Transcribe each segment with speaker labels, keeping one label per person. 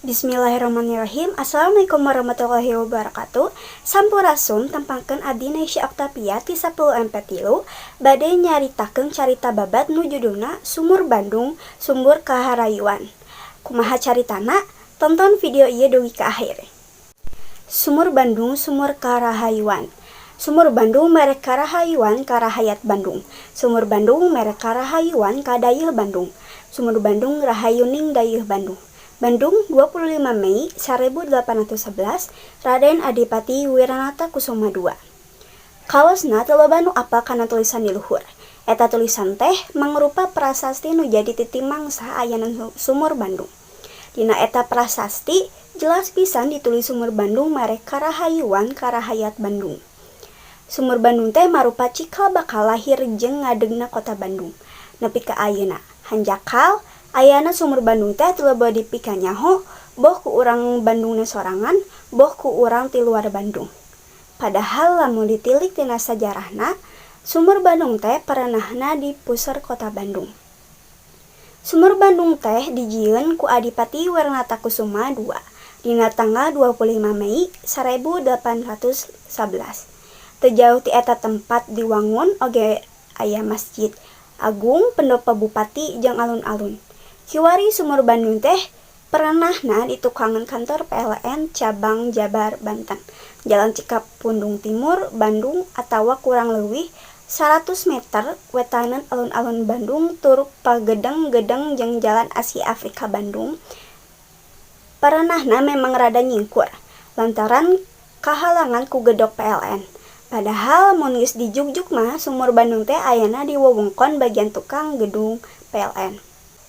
Speaker 1: Bismillahirrahmanirrahim. Assalamualaikum warahmatullahi wabarakatuh. Sampurasun, tepangkeun abdi Nesya Oktavia ti 10 MP3 bade nyaritakeun carita babad nu judulna Sumur Bandung Sumur Kaharayuan. Kumaha caritana? Tonton video ieu dugi ka akhir. Sumur Bandung Sumur Karahayuan. Sumur Bandung mere karahayuan ka rahayat Bandung. Sumur Bandung mere karahayuan ka dayeuh Bandung. Sumur Bandung rahayuning dayeuh Bandung. Bandung, 25 Mei 1811, Raden Adipati Wiranata Kusuma II. Kawosna teu loba nu apal kana tulisan di luhur. Eta tulisan teh mangrupa prasasti nu jadi titi mangsa ayana Sumur Bandung. Dina eta prasasti jelas pisan ditulis Sumur Bandung mere karahayuan ka rahayat Bandung. Sumur Bandung teh marupa cikal bakal lahir jeung ngadegna kota Bandung nepi ka ayeuna. Hanjakal ayana Sumur Bandung teh teu loba dipikanyaho, boh ku urang Bandungna sorangan, boh ku urang ti luar Bandung. Padahal lamun ditilik tina sajarahna, Sumur Bandung teh perenahna di puseur kota Bandung. Sumur Bandung teh dijieun ku Adipati Wiranata Kusuma II dina tanggal 25 Mei 1811. Teu jauh ti eta tempat diwangun oge aya Masjid Agung, Pendopo Bupati jeung alun-alun. Kiwari Sumur Bandung teh perenahna ditukangan kantor PLN Cabang Jabar Banten, Jalan Cikapundung Timur, Bandung, atawa kurang leuwih 100 meter wetaneun alun-alun Bandung tur Pagedeng-gedeng jeung Jalan Asia Afrika Bandung. Perenahna memang rada nyingkur lantaran kahalangan ku gedog PLN. Padahal mun geus dijugjug mah, Sumur Bandung teh ayana di wewengkon bagian tukang gedung PLN.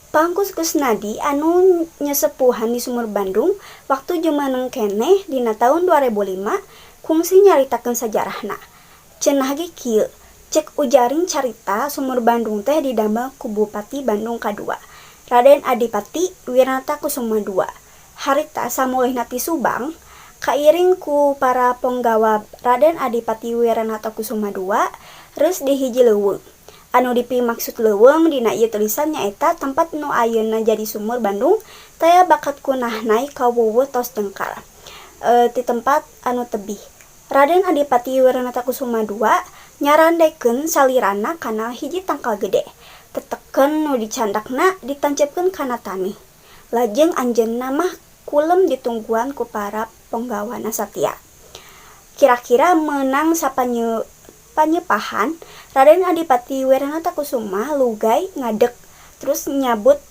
Speaker 1: Pak Engkus Kusnadi anu nyesepuhan di Sumur Bandung waktu jumeneng keneh dina taun 2005 kungsi nyaritakeun sajarahna. Cenah ge kieu, cek ujaring carita, Sumur Bandung teh didamel ku Bupati Bandung kadua, Raden Adipati Wiranata Kusuma II. Harita samulihna ti Subang, kairing ku para ponggawa Raden Adipati Wiranata Kusuma II reus di hiji leuweung. Anu dipimaksud leuweung dina ieu tulisan nyaeta tempat nu ayeuna jadi Sumur Bandung tea bakat kunahnai ka wuwuh tos dengkal ti tempat anu tebih. Raden Adipati Wiranata Kusuma II nyarandekeun salirana kana hiji tangkal gede. Teteken nu dicandakna ditancepkeun kana tanih. Lajeng anjeunna mah kulem ditungguan ku para ponggawana satia. Kira-kira meunang sapanyepahan, Raden Adipati Wiranata Kusuma lugay ngadeg terus nyabut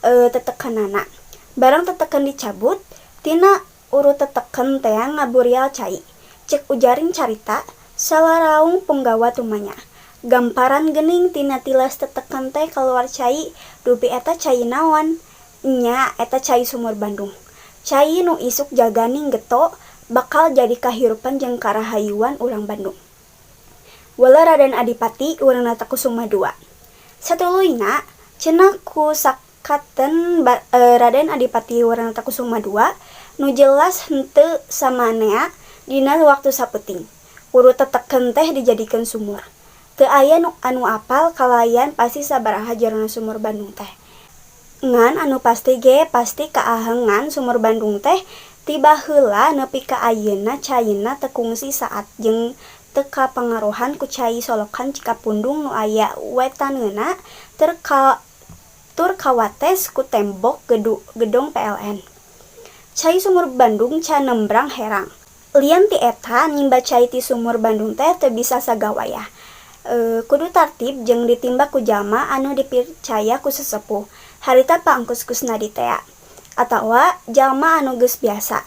Speaker 1: tetekenana. Barang teteken dicabut, tina urut teteken tea ngaburial cai. Cek ujaring carita, salaraung ponggawa tumanya. Gamparan geuning tina tilas teteken teh kaluar cai, dupi eta cai naon? Nya, eta cai Sumur Bandung. Cai nu isuk jaganing geto bakal jadi kahirupan jeung karahayuan urang Bandung. Wala Raden Adipati Wiranata Kusuma II. Satuluyna, cenah ku sakaten Raden Adipati Wiranata Kusuma II nu jelas henteu samanea dina waktu sapeuting. Urut teteken teh dijadikeun sumur. Teu aya anu apal kalayan pasti sabaraha jerona Sumur Bandung teh. Ngan anu pasti ge pasti kaahengan Sumur Bandung teh ti baheula nepi ka ayeuna caina teu kungsi saat jeung teu kapangaruhan ku cai Solokan Cikapundung nu aya wetaneunna tur kawates ku tembok gedong PLN. Cai Sumur Bandung can nembrang herang. Lian ti eta, nimba cai ti Sumur Bandung teh teu bisa sagawayah. Kudu tartib jeung ditimba ku jalma anu dipircaya ku sesepuh, harita Pak Engkus Kusnadi tea, atawa jalma anu geus biasa.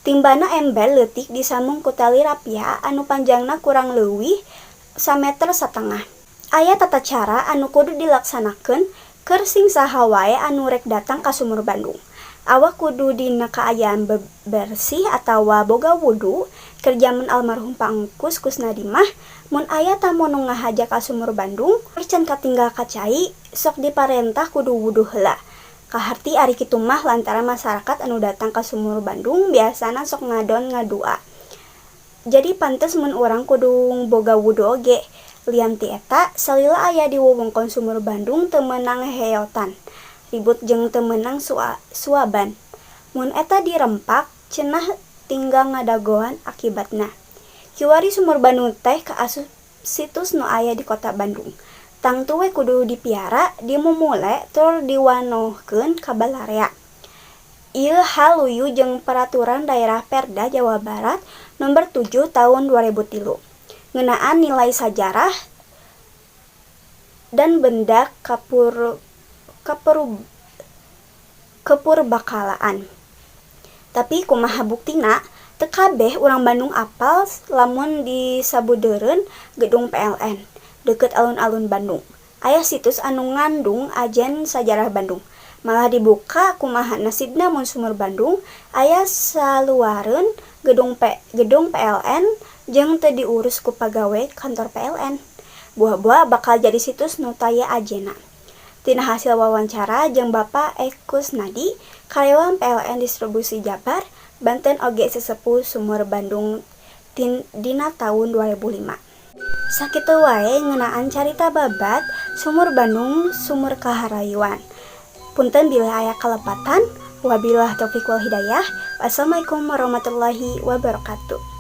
Speaker 1: Timbana ember leutik disambung ku tali rapia anu panjangna kurang leuwih sameter satengah. Aya tata cara anu kudu dilaksanakeun keur sing saha wae anu rek datang ka Sumur Bandung. Awak kudu dina kaayaan bersih atawa boga wudu. Keur jaman almarhum Pak Engkus Kusnadi mah, mun aya tamu nu ngahaja ka Sumur Bandung can katinggal ka cai, sok diparentah kudu wudu heula. Kaharti ari kitu mah lantaran masyarakat anu datang ka Sumur Bandung biasana sok ngadon ngadua. Jadi pantes mun urang kudu boga wudu oge. Lian ti eta, salila aya di wewengkon Sumur Bandung teu meunang heotan, ribut jeung teu meunang suaban. Mun eta dirempak, cenah tinggal ngadagoan akibatna. Kiwari Sumur Bandung teh kaasup situs nu aya di Kota Bandung. Tangtu we kudu dipiara, dimumule, tur diwanohkeun ka balarea. Ieu hal luyu jeung Peraturan Daerah (Perda) Jawa Barat Nomor 7 Tahun 2003 ngeunaan nilai sajarah dan benda kepurbakalaan. Tapi kumaha buktina? Teu kabeh urang Bandung apal lamun di sabudeureun Gedung PLN, deukeut Alun-alun Bandung, aya situs anu ngandung ajen sajarah Bandung. Malah dibuka. Kumaha nasibna mun Sumur Bandung aya saluareun gedung PLN jeung teu diurus ku pagawe kantor PLN? Buah-buah bakal jadi situs nu taya ajenna. Tina hasil wawancara jeung Bapak E. Kusnadi, karyawan PLN Distribusi Jabar, Banten oge sesepuh Sumur Bandung dina taun 2005. Sakitu wae ngeunaan carita babad Sumur Bandung, sumur kaharayuan. Punten bilih aya kalepatan. Wabillahi taufik wal hidayah. Wassalamualaikum warahmatullahi wabarakatuh.